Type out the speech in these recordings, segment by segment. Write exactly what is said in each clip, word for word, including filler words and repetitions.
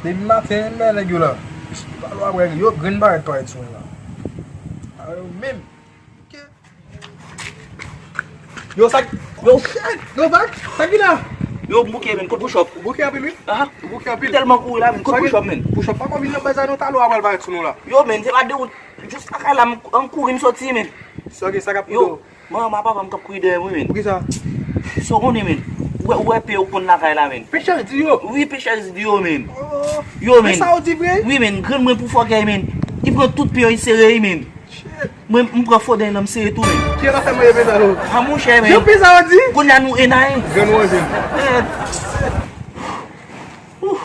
Depi maten, men nèg yo la. Yo, grenn barèt parèt sou mwen la. A yo menm. Ok. Yo, sa, yo, shit, yo, bak, sa ki la? Yo, m bouke, men, kot push up? Ou bouke anpil, wi? Aha. Ou bouke anpil. Tèlman kouri la, men, kot push up, men? Push up pa konbyen nan baz la, non, talò a pral parèt sou nou la. Yo, men, se pa de wout, jis lakay la, m, m kouri, m soti, men. Sa gen, sa k ap kouri? Yo, manman, papa m k ap kouri dèyè m, wi, men. Poukisa? Sa w konnen, men. Ou wè, ou wè pe yo konn lakay la, men. Pechè di yo? Wi, pechè di yo, men. Oh. Yo, men. Men sa w di vre? Wi, men, grann mwen pou fòkè, men. Li pran tout pe yo, li sere, men. Shit. Mwen, m pran fò dèyè nan m sere tou, men. Ki afè mwen ye peza yo? A, monchè, men. Yo peza yo di? Kounye a nou enay. Grann manje. Eh.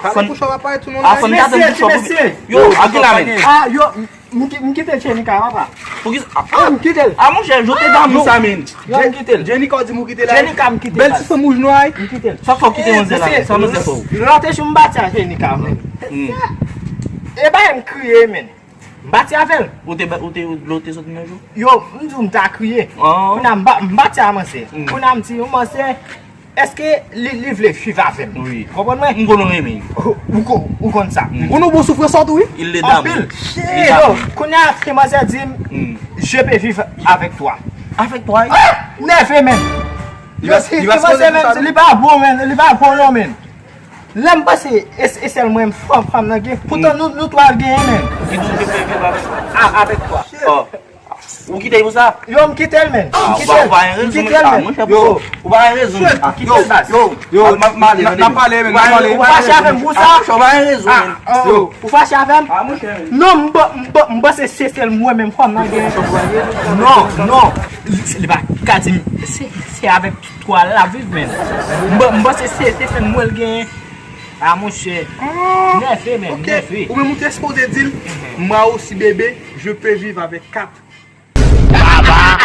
Talè push up ap parèt sou nou la. A, fò n ta tann push up. Mesye, mesye. Yo, a ki la, men? A, yo, m, m ki-, m kite Jenika, papa. Poukisa? A, m kite l. A, monchè, yo te dami sa, men. Yo, m kite l. Jenika, w di m ou kite la? Jenika, m kite l. Bèl ti fanm wouj nwa, wi. M kite l. Sa fò kite manzè la, men. Sa manzè fò. Lòt jou m bati a Jenika, men. Hmm. E ba m kriye, men. M pati avè l. Ou te, ou te, dlo te sot nan je w? Yo, m di w m ta kriye. Ah. Kounye a m ba-, m pati a manzè. Hmm. Kounye a m di, manzè, èske li, li vle viv avè m? Wi. Konprann mwen? M konnen w renmen l. Ou, ou ko-, ou konn sa. Hmm. M konnen w bon soufransò tou, wi. Il le dam. Anpil. Li dam. Yo, kounye a, manzè di m, hmm, je peux vivre avec toi. Avec toi, wi. Ah! Nève, men. Li pa, li pa, manzè, men, li pa bon, men. Li pa bon, non, men. Lè m panse e, e sèl mwen fanm, fanm nan gen. Poutan nou, nou twa genyen, men. Ki di w te fè viv avèk? A, avèk twa. Oh. Ou kite l pou sa? Yo, m kite l, men. Ah, ou pa, ou pa gen rezon, men. M kite l, men. Ah, monchè, yo, ou pa gen rezon, men. Kite l, baz. Yo, yo, m ap, m ap, n ap pale, men, n ap pale. Ou fache avè m pou sa? Ah, monchè, ou pa gen rezon, men. Yo. Ou fache avè m? Ah, monchè, men. Non, m pa, m pa, m panse se sèl mwen menm fanm nan gen. Non, non. Li pa ka di m, se, se avèk twa l ap viv, men. M pa, m panse se, se sèl mwen l genyen. Ah, monchè. Ah, nève, men, ok. Nève. Ou menm ou te sipoze di l, moi aussi, bébé, je peux vivre avec quatre. Baba.